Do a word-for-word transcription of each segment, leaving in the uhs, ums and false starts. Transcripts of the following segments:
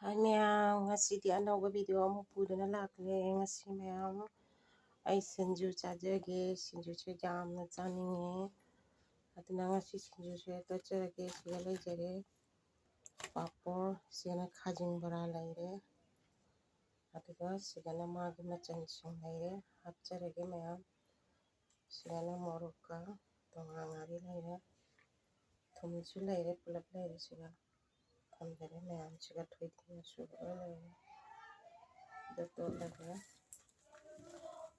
ꯍꯥꯏ ꯃꯌꯥꯝ, ꯉꯁꯤꯗꯤ ꯑꯅꯧꯕ ꯚꯤꯗꯤꯑꯣ ꯑꯃ ꯄꯨꯗꯨꯅ ꯂꯥꯛꯂꯦ꯫ ꯉꯁꯤ ꯃꯌꯥꯝ ꯑꯩ ꯁꯤꯡꯖꯨ ꯆꯥꯖꯒꯦ꯫ ꯁꯤꯡꯖꯨꯁꯦ ꯌꯥꯝꯅ ꯆꯥꯅꯤꯡꯉꯦ꯫ ꯑꯗꯨꯅ ꯉꯁꯤ ꯁꯤꯡꯖꯨꯁꯦ ꯇꯣꯠꯆꯔꯒꯦ꯫ ꯁꯤꯗ ꯂꯩꯖꯔꯦ ꯄꯥꯐꯣꯔ, ꯁꯤꯗꯅ ꯈꯥꯖꯤꯡ ꯕꯣꯔꯥ ꯂꯩꯔꯦ, ꯑꯗꯨꯒ ꯁꯤꯗꯅ ꯃꯥꯒꯤ ꯃꯆꯜꯁꯤꯡ ꯂꯩꯔꯦ꯫ ꯍꯥꯞꯆꯔꯒꯦ ꯃꯌꯥꯝ꯫ ꯁꯤꯗꯅ ꯃꯣꯔꯣꯛꯀ ꯇꯣꯉꯥꯟ ꯉꯥꯔꯤ ꯂꯩꯔꯦ, ꯊꯨꯝꯁꯨ ꯂꯩꯔꯦ, ꯄꯨꯂꯞ ꯂꯩꯔꯦ꯫ ꯁꯤꯒ ꯊꯝꯖꯔꯦ ꯃꯌꯥꯝꯁꯤꯒ ꯊꯣꯏꯗꯤꯡ ꯃꯆꯨꯒ ꯂꯣꯏ ꯂꯩꯔꯦ꯫ ꯑꯗꯨ ꯇꯣꯠꯂꯒ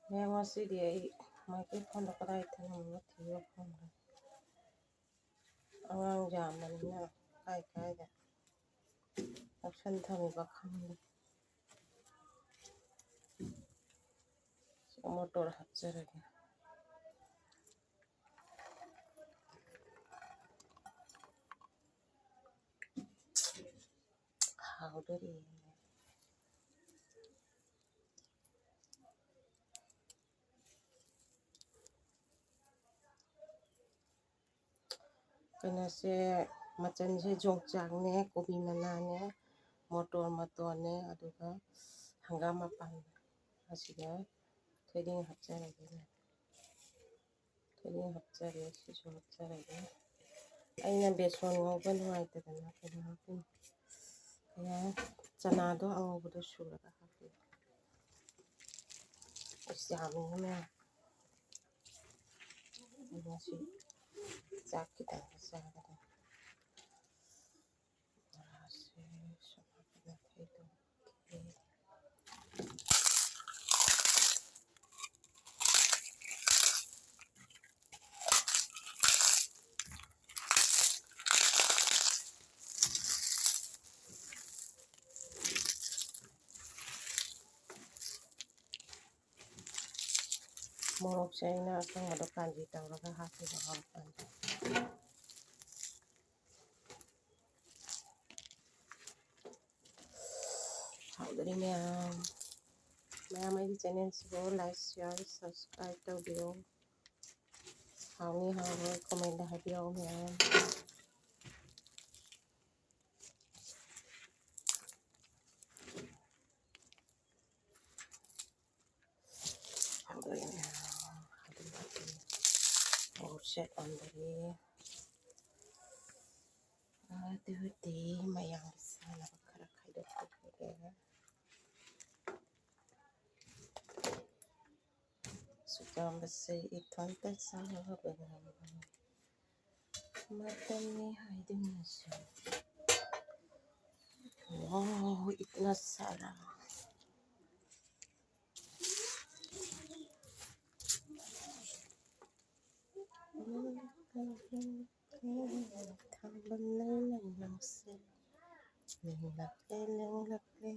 ꯃꯌꯥꯝ ꯉꯁꯤꯗꯤ ꯑꯩ ꯃꯥꯏꯀ꯭ꯔꯣꯐꯣꯟꯗꯣ ꯀꯗꯥꯏ ꯊꯝꯃꯝꯅꯣ ꯊꯤꯕ ꯐꯪꯗ꯭ꯔꯦ꯫ ꯑꯉꯥꯡ ꯌꯥꯝꯕꯅꯤꯅ ꯀꯥꯏ ꯀꯥꯏꯗ ꯂꯧꯁꯟ ꯊꯝꯃꯤꯕ ꯈꯪꯗꯦ꯫ ꯁꯤꯒ ꯃꯣꯇꯣꯔ ꯍꯥꯞꯆꯔꯒꯦ꯫ ꯍꯥꯎꯗꯣꯔꯤ꯫ ꯀꯩꯅꯣꯁꯦ, ꯃꯆꯜꯁꯦ ꯌꯣꯡꯆꯥꯛꯅꯦ, ꯀꯣꯕꯤ ꯃꯅꯥꯅꯦ, ꯃꯣꯇꯣꯔ ꯃꯇꯣꯟꯅꯦ, ꯑꯗꯨꯒ ꯍꯪꯒꯥꯝ ꯃꯄꯥꯟ, ꯑꯁꯤꯒ ꯊꯣꯏꯗꯤꯡ ꯍꯥꯞꯆꯔꯒꯦ꯫ ꯊꯣꯏꯗꯤꯡ ꯍꯥꯞꯆꯔꯦ, ꯁꯤꯁꯨ ꯍꯥꯞꯆꯔꯒꯦ꯫ ꯑꯩꯅ ꯕꯦꯁꯣꯟ ꯉꯧꯕ ꯅꯨꯡꯉꯥꯏꯇꯗꯅ ꯀꯩꯅꯣ ꯍꯥꯞꯄꯤꯅꯤ꯫ ꯀꯩꯅꯣ, ꯆꯅꯥꯗꯣ ꯑꯉꯧꯕꯗꯣ ꯁꯨꯔꯒ ꯍꯥꯞꯄꯤꯅꯤ꯫ ꯑꯁ, ꯌꯥꯝꯃꯤꯍꯦ ꯃꯌꯥꯝ꯫ ꯑꯩ ꯉꯁꯤ ꯆꯥꯛ ꯈꯤꯇꯪ ꯆꯥꯒꯅꯤ꯫ ꯕꯣꯔꯥꯁꯦ ꯁꯨꯃꯥꯏꯅ ꯀꯩꯗꯧꯒꯦ? ꯃꯣꯔꯣꯛꯁꯦ ꯑꯩꯅ ꯑꯀꯪꯕꯗꯣ ꯀꯥꯟꯖꯤ ꯇꯧꯔꯒ ꯍꯥꯞꯄꯤꯕ ꯃꯣꯔꯣꯛ ꯀꯥꯟꯖꯤ꯫ ꯍꯥꯎꯗꯣꯔꯤ ꯃꯌꯥꯝ꯫ ꯃꯌꯥꯝ ꯑꯩꯒꯤ ꯆꯦꯅꯦꯜꯁꯤꯕꯨ like, share, subscribe ꯇꯧꯕꯤꯌꯨ꯫ ꯍꯥꯎꯅꯤ ꯍꯥꯎꯔꯣꯏ comment ꯍꯥꯏꯕꯤꯔꯛꯑꯣ ꯃꯌꯥꯝ꯫ ꯆꯠꯂꯝꯕꯅꯤ꯫ ꯑꯗꯨꯗꯤ ꯃꯌꯥꯝꯒꯤ ꯆꯥꯅꯕ ꯈꯔ ꯈꯥꯏꯗꯣꯛꯄꯤꯔꯒꯦ꯫ ꯁꯨꯛ ꯌꯥꯝꯕꯁꯦ ꯏꯊꯟꯇ ꯆꯥꯕ ꯉꯝꯕ ꯃꯇꯝꯅꯤ ꯍꯥꯏꯗꯨꯅꯁꯨ꯫ ꯋꯥꯎ, ꯏꯠꯅ ꯁꯥꯔꯥ꯫ ꯊꯥꯕꯜ ꯂꯩ ꯂꯩ ꯅꯪꯁꯦ꯫ ꯂꯦꯡꯂꯛꯂꯦ, ꯂꯦꯡꯂꯛꯂꯦ꯫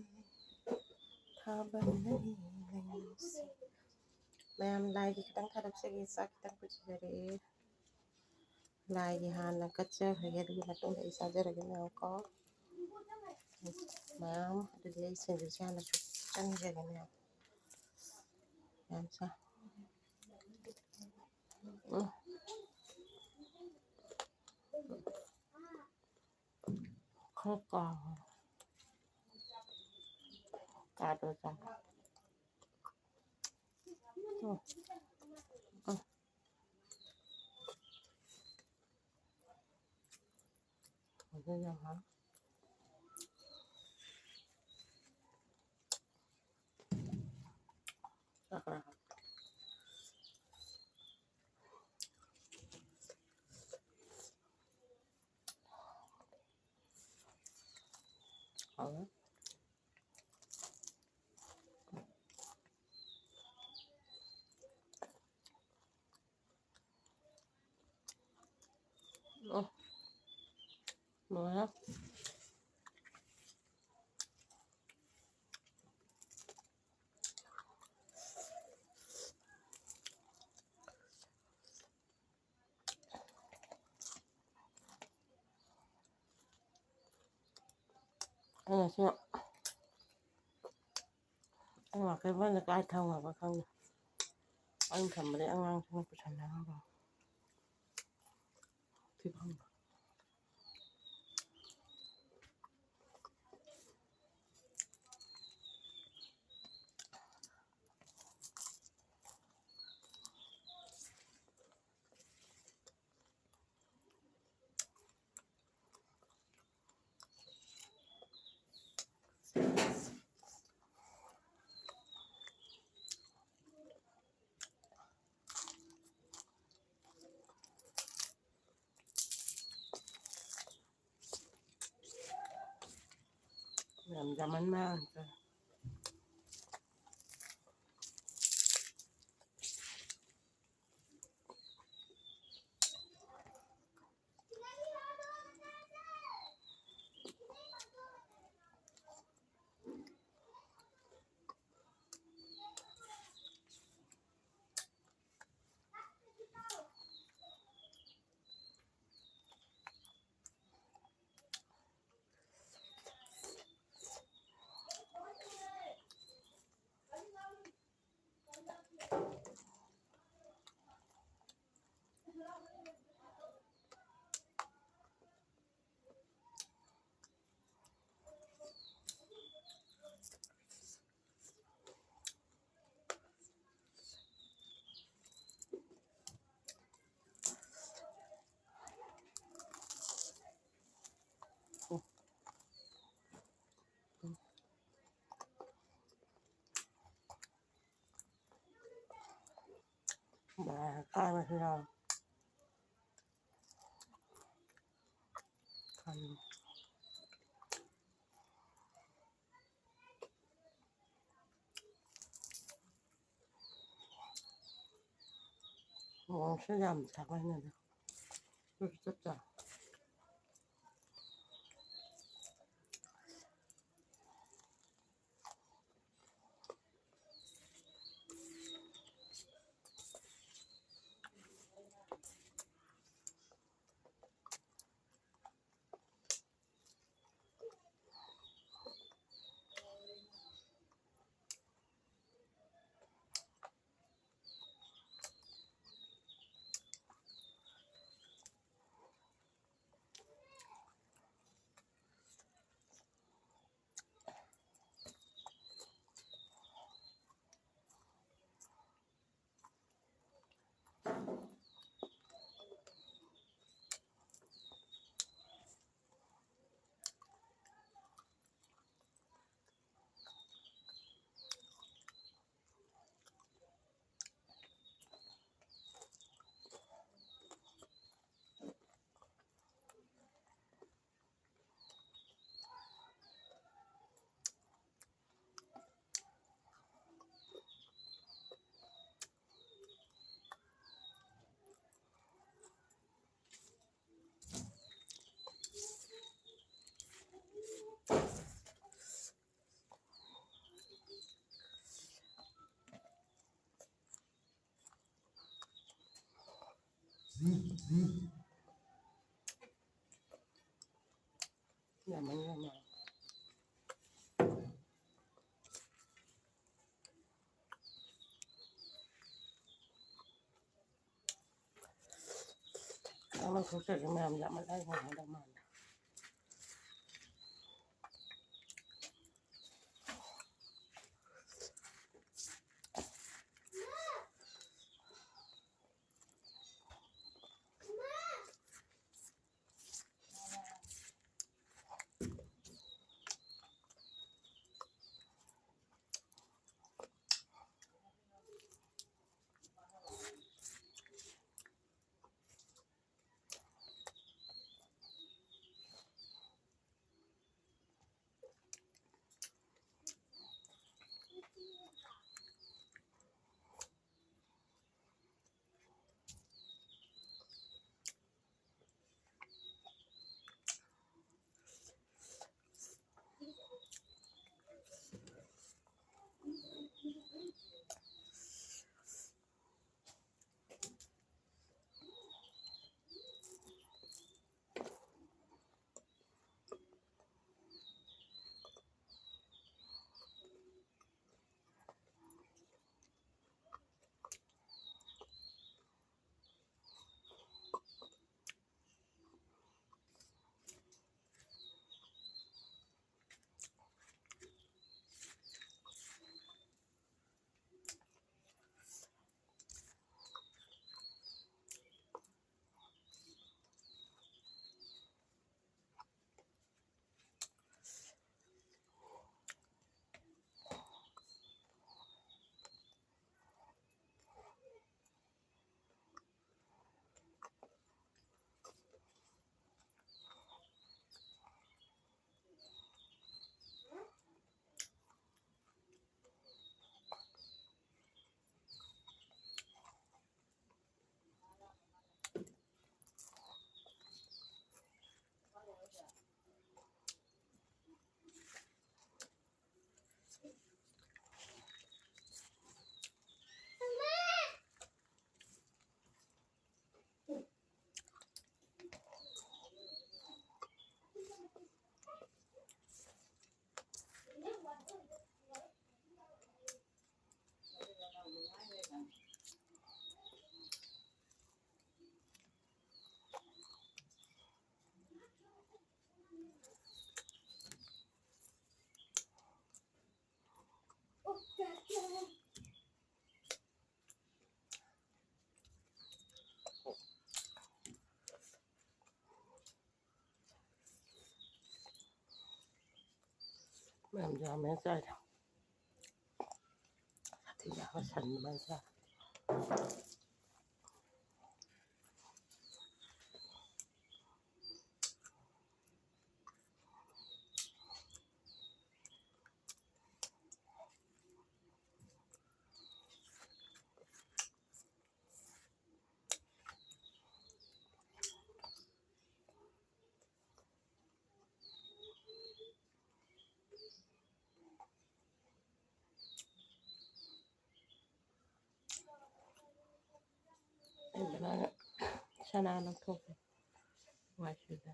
ꯊꯥꯕꯜ ꯂꯩ ꯂꯩ ꯅꯪꯁꯦ꯫ ꯃꯌꯥꯝ ꯂꯥꯏꯒꯤ ꯈꯤꯇꯪ ꯊꯥꯗꯣꯛꯆꯒꯦ, ꯆꯥꯛ ꯈꯤꯇꯪ ꯄꯨꯖꯔꯛꯑꯦ꯫ ꯂꯥꯏꯒꯤ ꯍꯥꯟꯅ ꯀꯠꯆꯈ꯭ꯔꯒꯦ, ꯑꯗꯨꯒꯤ ꯃꯇꯨꯡꯗ ꯑꯩ ꯆꯥꯖꯔꯒꯦ ꯃꯌꯥꯝ ꯀꯣ꯫ ꯃꯌꯥꯝ ꯑꯗꯨꯗꯤ ꯑꯩ ꯁꯤꯡꯖꯨꯁꯦ ꯍꯥꯟꯅ ꯁꯨꯞꯆꯟꯖꯒꯦ ꯃꯌꯥꯝ꯫ ꯃꯌꯥꯝ ꯆꯥ꯫ ꯎꯝ꯫ ꯈꯔ ꯀꯥ-, ꯀꯥꯗ ꯆꯥ꯫ ꯎꯝ꯫ ꯎꯝ꯫ ꯑꯗꯨꯅ ꯍꯥ-, ꯆꯥꯛ ꯈꯔ ꯍꯥꯞ-, ꯍꯥꯎꯔꯦ꯫ ꯑꯣ꯫ ꯂꯣꯏꯔꯦ꯫ ꯑꯩꯅ ꯁꯤ ꯑꯩ ꯋꯥꯀꯔ ꯕꯟꯗ ꯀꯥꯏ ꯊꯝꯈ꯭ꯔꯕ ꯈꯪꯗꯦ꯫ ꯑꯩꯅ ꯊꯝꯕꯗꯩ ꯑꯉꯥꯡꯁꯤꯡꯅ ꯄꯨꯁꯟꯅꯈ꯭ꯔꯕ꯫ ꯐꯤꯕꯝꯗꯣ꯫ ꯌꯥꯝ ꯌꯥꯝꯃꯟ ꯃꯌꯥꯝꯁꯦ꯫ ꯃꯣꯔꯣꯛ ꯑꯀꯥꯏꯕꯁꯨ ꯌꯥꯎꯏ꯫ ꯀꯔꯤ? ꯃꯣꯔꯣꯛꯁꯦ ꯌꯥꯝ ꯁꯥꯕ ꯍꯩꯅꯗꯦ꯫ ꯑꯗꯨꯁꯨ ꯆꯞ ꯆꯥꯏ꯫ ꯄꯥꯡꯊꯣꯛꯆꯔꯤ ꯃꯌꯥꯝ ꯌꯥꯝꯃꯜꯂꯦ ꯍꯥꯏꯅ ꯍꯥꯏꯗꯧ ꯃꯥꯜꯂꯦ꯫ ꯃꯌꯥꯝ ꯌꯥꯝꯃꯦ ꯆꯥꯏꯗꯣ꯫ ꯁꯥꯊꯤ ꯌꯥꯝꯕ ꯁꯟ ꯑꯗꯨꯃꯥꯏꯅ ꯆꯥꯏ꯫ ꯑꯩ ꯕꯂꯥꯅ ꯁꯅꯥ ꯂꯧꯊꯣꯛꯀꯦ꯫ ꯋꯥꯏ ꯁꯤꯗ꯫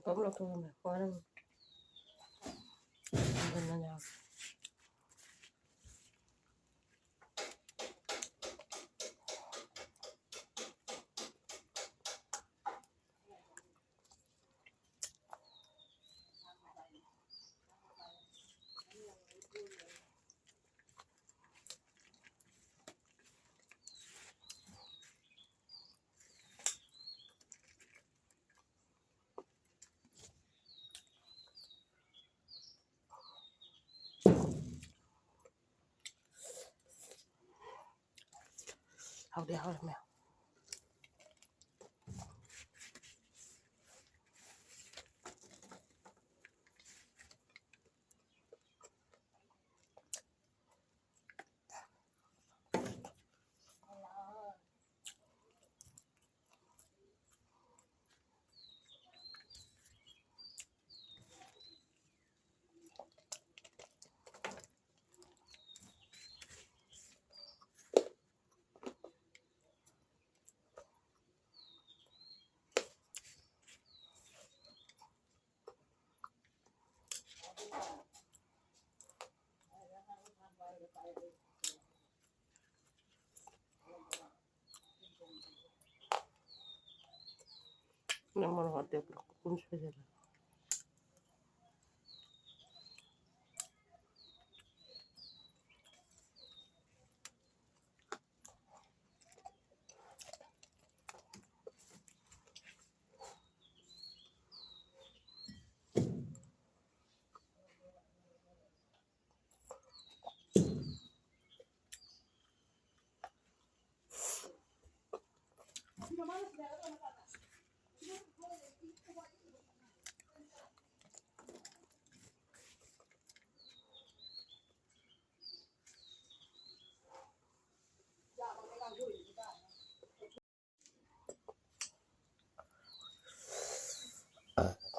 ꯀꯣꯝ ꯂꯧꯊꯣꯛꯑꯝꯃꯦ꯫ ꯍꯣꯔꯦꯟ ꯑꯗꯨꯅ ꯌꯥꯎ꯫ ꯍꯥꯎꯗꯤ ꯍꯥꯎꯔꯝꯃꯦ꯫ ꯅꯪ ꯃꯣꯔꯣꯛ ꯑꯇꯦꯛꯄꯗꯣ ꯀꯨꯞ ꯀꯨꯞ ꯁꯣꯏꯖꯜꯂꯣ꯫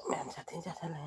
ꯃꯌꯥꯝ ꯁꯥꯊꯤ ꯆꯥꯁꯜꯂꯦ꯫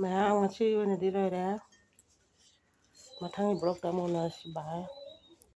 ꯃꯌꯥꯝ ꯉꯁꯤ ꯑꯣꯏꯅꯗꯤ ꯂꯣꯏꯔꯦ꯫ ꯃꯊꯪꯒꯤ vlogꯇ ꯑꯃꯨꯛ ꯎꯅꯔꯁꯤ꯫ Bye꯫